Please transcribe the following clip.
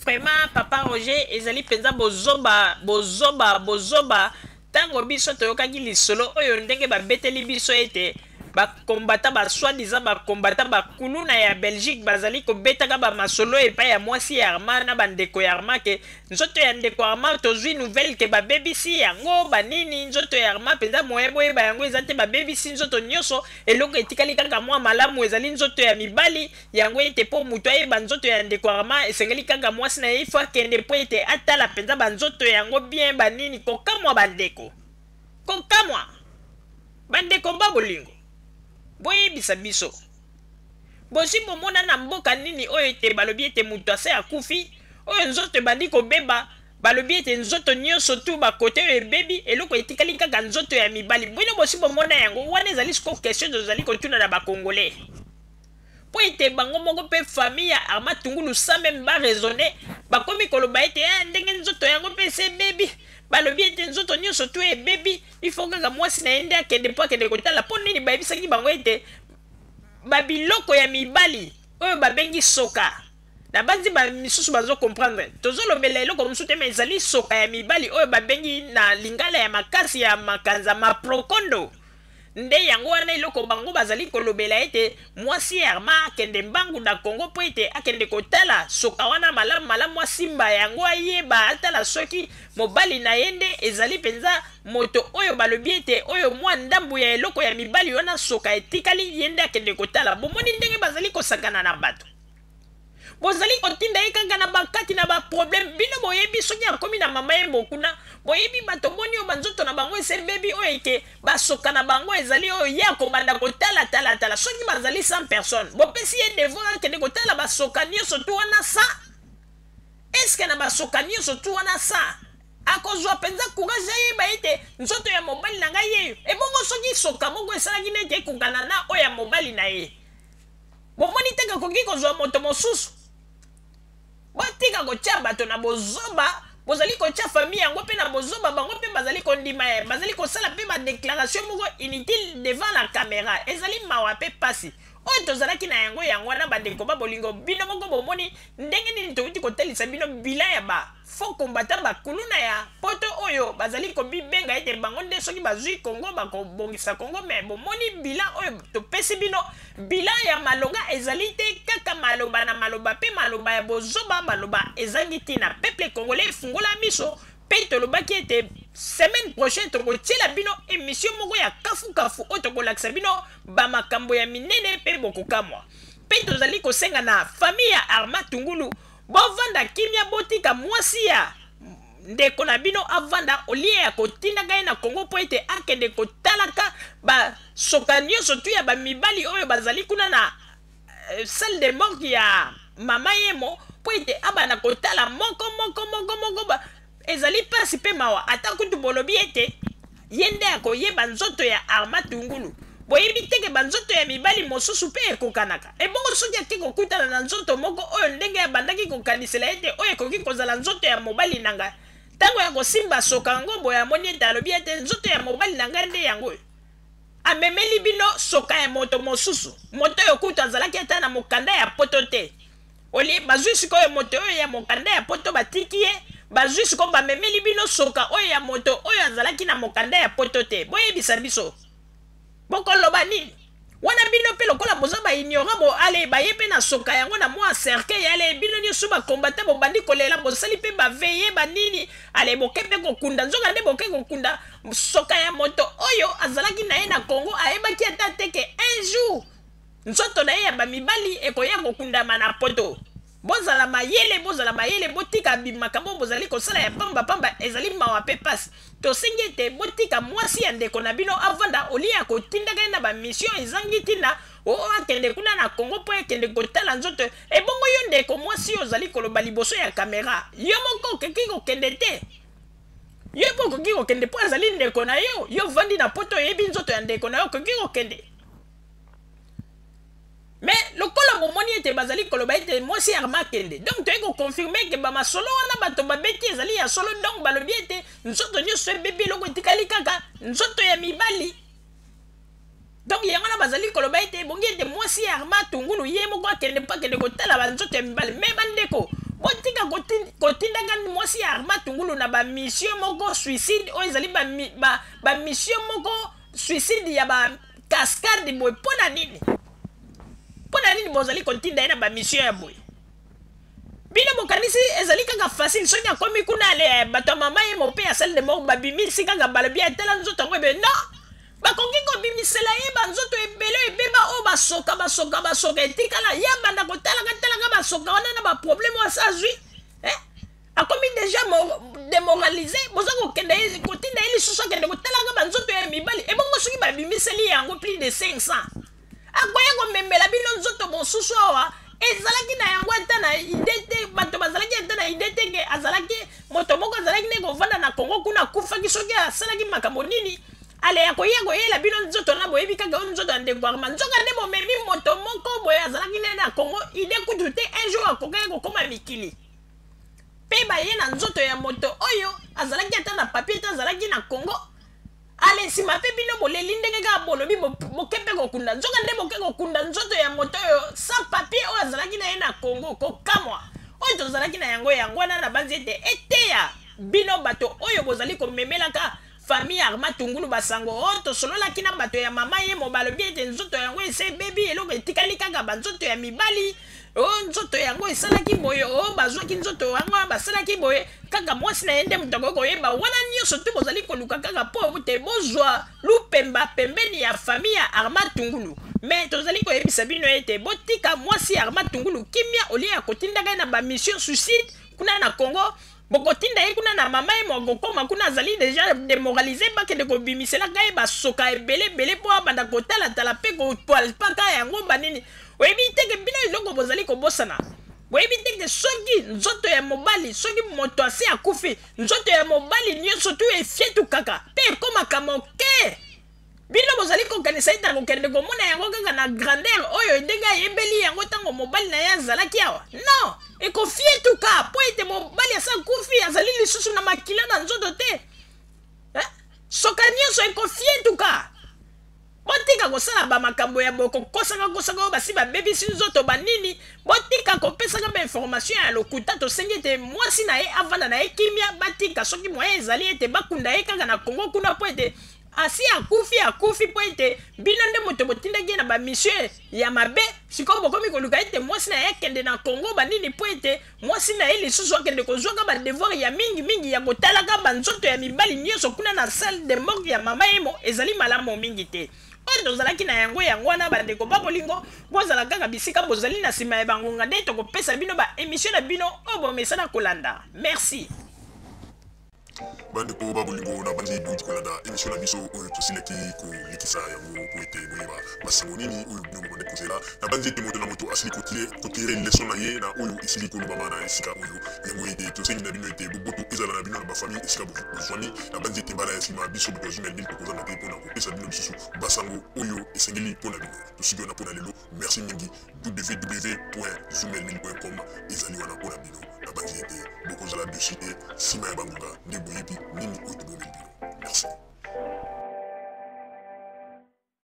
Vraiment papa Roger, ezali mpenza bozoba, bozoba, bozoba. Ntango biso toyokaki lisolo oyo, ndenge babeteli biso ete bakombata, basoi-disant bakombata, bakuluna ya Belgique bazali kobetaka bamasolo epai ya mwasi ya Armand na bandeko ya Armand ke nzoto ya ndeko Armand, tozwi nouvelle ke babebisi yango banini. Nzoto ya Armand mpenza, moye boyeba yango eza te. Babebisi nzoto nyonso, eloko etikali kaka mwa malamu ezali nzoto ya mibali. Yango ete mpo moto ayeba nzoto ya ndeko Armand, esengeli kaka mwasi na ye ifo akende mpo ete atala mpenza banzoto yango bien banini. Kokamwa bandeko, kokamwa bandeko mba bolingo. Boyebisa biso, bosi bomona na mboka nini oyo ete balobi ete moto ase akufi, oyo nzoto ebandi kobeba, balobi ete nzoto nyonso tu bakote oyo ebebi, eloko etikali kaka nzoto ya mibali? Bino bosi bomona yango wana? Ezali siko question tozali kotuna na Bakongolais, mpo ete bango moko mpe famille ya Armand Tungulu, sans même baraisonner, bakomi koloba ete ndenge nzoto yango mpe ese ebebi, balobi ete nzoto nyonso tu ebebi, il faut kaka mwasi na ye nde akende mpo akende kotala. Mpo nini bayebisaki bango ete babiloko ya mibali oyo babengi soka? Na banzi bamisusu bazocomprendre, tozolobela eloko mosusu te, mais ezali soka ya mibali oyo babengi na lingala ya makasi ya makanza maprokondo. Nde yango wana eloko bango bazali kolobela ete mwasi ya Armand akende mbangu na Kongo mpo ete akende kotala soka wana malamu malamu, asimba yango, ayeba, atala soki mobali na ye nde ezali mpenza moto oyo balobi ete oyo mwa ndambu ya eloko ya mibali wana soka etikali, ye nde akende kotala. Bomoni ndenge bazali kosakana na bato? Bozali kotinda ye kaka na bakati na baproblème. Bino boyebi soki akomi na mama ye mokuna, boyebi bato boni oyo banzoto na bango esebebi, oyo eke basoka na bango ezali oyo ye akobanda kotala-tala-tala. Soki bazali 100 personnes, bopesi ye devoir akende kotala basoka nyonso tu wana 100, est-ce na basoka nyonso tu wana 100 akozwa mpenza courage ayeba ete nzoto ya mobali na ngai yeyo? Ebongo soki soka moko esalaki neti ekokana na oyo ya mobali na ye, bomoni te akoki kozwa moto mosusu? Botika kotia bato na bozoba. Bozali kotia famille yango mpe na bozoba. Bango mpe bazali kondima ye, bazali kosala mpe badéclaration moko inutile devant la caméra. Ezali mawa mpe pasi. Oyo tozalaki na yango, yango wana. Bandeko ba bolingo, bino moko bomoni ndenge nini touti kotalisa bino bilan ya ba faux combattant, bakuluna ya poto oyo bazali kobibenga ete bango nde soki bazwi Kongo bakobongisa Kongo. Mais bomoni bilan oyo topesi bino, bilan ya malonga ezali te, kaka maloba na maloba mpe maloba ya bozoba, maloba ezangi ntina. Peuple congolais, efungola miso. Mpe tolobaki ete semaine prochaine tokotiela bino émission moko ya kafukafu oyo tokolakisa bino bamakambo ya minene mpe bokokamwa. Mpe tozali kosenga na famille ya Armand Tungulu, bovanda kimia, botika mwasi ya ndeko na bino avanda, au lieu ya kotindaka ye na Kongo mpo ete akende kotalaka basoka nyonso tu ya bamibali oyo bazali kuna na salle de morgue ya mama Yemo, mpo ete abanda kotala moko moko moko moko ba. Ezali mpasi mpe mawa. Ata kutu bolobi ete ye nde akoyeba nzoto ya Armand Tungulu, boyebi teke banzoto ya mibali mosusu mpe ekokanaka. Ebongo soki ake kokutana na nzoto moko oyo ndenge abandaki kokanisela ete oyo ekoki kozala nzoto ya mobali na ngai, ntango ya kosimba soka yango boye, amoni ete, alobi ete nzoto ya mobali na ngai nde yango oyo, amemeli bino soka ya moto mosusu, moto oyo kutu azalaki ata na mokanda ya poto te. Olie bazwi sikoyo moto oyo ya mokanda ya poto, batiki ye, bazwi sikoyo, bamemeli bino soka oyo ya moto oyo azalaki na mokanda ya poto te. Boyebisa biso, bokoloba nini wana? Bino mpe lokola boza baignorant, bo ale baye mpe na soka yango na mwa cercueil, ale bino nyonso bakombata bobandi kolela, bosali mpe baveye banini, ale boke mpe kokunda. Nzoka nde boke kokunda soka ya moto oyo azalaki na ye na Congo, ayebaki ata te ke un jour nzoto na ye ya bamibali ekoya kokundama na poto. Bozala mayele, bozala mayele, botika makambo bozali kosala ya pambapamba. Ezali mawa mpe pasi. Tosengi ete botika mwasi ya ndeko na bino avanda, au lieu ya kotindaka ye na bamission ezangi ntina, o akende kuna na Kongo mpo akende kotala nzoto. Ebongo yo ndeko mwasi oyo ozali koloba liboso ya kamera, yo moko okoki kokende te? Yo mpo okoki kokende mpo azali ndeko na yo. Yo ovandi na poto, oyebi nzoto ya ndeko na yo, okoki kokende. Mais lokola bomoni ete bazali koloba ete mwasi ya Armand akende, donc toyei koconfirmer ke bamasolo wana bato babeti ezali ya solo. Donc balobi ete nzoto nyonso ebebi, eloko etikali kaka nzoto ya mibali. Donc yango wana bazali koloba ete ebongi ete mwasi ya Armand Tungulu ye moko akende mpo akende kotala banzoto ya mibali. Mais bandeko, Botika kotindaka mwasi ya Armand Tungulu na ba mission moko suicide oyo ezali ba, ba, ba mission moko suicide ya ba cascade boye. Mpo na nini? Mpo na nini bozali kotinda ye na ba mission ya boye? Bino bokanisi ezali kaka facile soki akomi kuna ale bato ya mama ye mope ya salle de mort babimisi kaka balobi atala nzoto yango ebe non bakoki kobimisela ye banzoto ebele ebeba oyo basoka basoka basoka etikala ye abanda kotalaka talaka basoka wana na baproblème oyo asa azwi eh? Akomi deja demoralise. Boza kokende kotinda ye lisusu akende kotalaka banzoto ya mibali. Ebongo soki babimiseli yango plus de 500, akoya komemela bino nzoto mosusu awa ezalaki na yango ata na idée te. Bato bazalaki ata na idée te ke azalaki moto moko azalaki nde kovanda na Kongo kuna, akufaki soki asalaki makambo nini. Ale ya koya koyela bino nzoto na boyebi kaka oyo nzoto ya ndeko Arma, nzoka nde bomemi moto moko boye azalaki nde na Kongo, idée kutu te un jour akokaki kokóma mikili. Mpe baye na nzoto ya moto oyo azalaki ata na papier te, azalaki na Kongo. Ale nsima mpe bino boleli ndenge kaka bolobi boke mpe kokunda, nzoka nde boke kokunda nzoto ya moto oyo sans papier oyo azalaki na ye na Kongo. Kokamwa oyo tozalaki na yango yango wana. Nabanzi ete eteya bino bato oyo bozali komemelaka famille Armand Tungulu basango oyo. Tosololaki na bato ya mama ye mo, balobi ete nzoto yango ese ebebi, eloko etikali kaka banzoto ya mibali oyo nzoto yango esalaki boye, oyo bazwaki nzoto yango basalaki boye. Kaka mwasi na ye nde moto akoki koyeba wana nyonso. Tu bozali koluka kaka mpo te bozwa lupemba pembeni ya famille ya Armand Tungulu, mais tozali koyebisa bino ete botika mwasi ya Armand Tungulu kimia. Au lieu ya kotindaka ye na bamission suicide kuna na Congo, bokotinda ye kuna na mama ye mokokoma kuna azali deja démoralisé, bakende kobimiselaka ye basoka ebele ebele mpo abanda kotalatala mpe kopalpaka yango banini. Oyebi teke bino eloko bozali kobosana, boyebi teke soki nzoto ya mobali, soki moto ase akufi, nzoto ya mobali nyonso tu efietukaka mpe ekomaka moke. Bino bozali kokanisa ete akokende komona yango kaka na grandeur oyo ndenge ayebeli yango ntango mobali na ye azalaki awa? Non, ekofietuka mpo ete mobali asa akufi, azali lisusu na makila na nzoto te, eh? Soka nyonso ekofietuka. Botika kosala bamakambo ya boye, kokosaka kosaka oyo basi babebisi nzoto banini. Botika kopesaka bainformation ya lokuta. Tosengi ete mwasi na ye avanda na ye kimia, batika soki moyen ezali ete bakunda ye kaka na Kongo kuna, mpo ete asi akufi, akufi mpo ete bino nde moto botindaki ye na bamission ya mabe. Sikoyo bokomi koluka ete mwasi na ye akende na Kongo banini, mpo ete mwasi na ye lisusu akende kozwaka badevoir ya mingimingi ya kotalaka banzoto ya mibali nyonso kuna na salle de morgue ya mama Yemo. Ezali malamu mingi te. Oyo tozalaki na yango yango wana. Bandeko babolingo, bozala kaka bisika bozali na nsima ya bangonga nde tokopesa bino baémission na bino oyo bomesana kolanda. Merci. Bandeko babolingo, na bandi bouti kolanda émission na biso oyo tosilaki kolekisa yango po ete boyeba basango nini oyo bino bobande kozela. Na bandi ete moto na moto asili kotirer leçon na ye na oyo esili kolobama na esika oyo. Yango ete tosengi na bino ete boboto ezala na bino na bafamille esika bozwami. Na bandi ete mbala ya nsima, biso bato ya Zumel Mil tokozanga te mpona kopesa bino lisusu basango oyo esengeli mpona bino. Tosuki wana mpona lelo. Merci mingi. www.zumelmil.com ezali wana mpona bino. Na bandi ete bokozala déçus te. Nsima ya bangonga nde boyebi nini oyo tobomeli bino. Merci.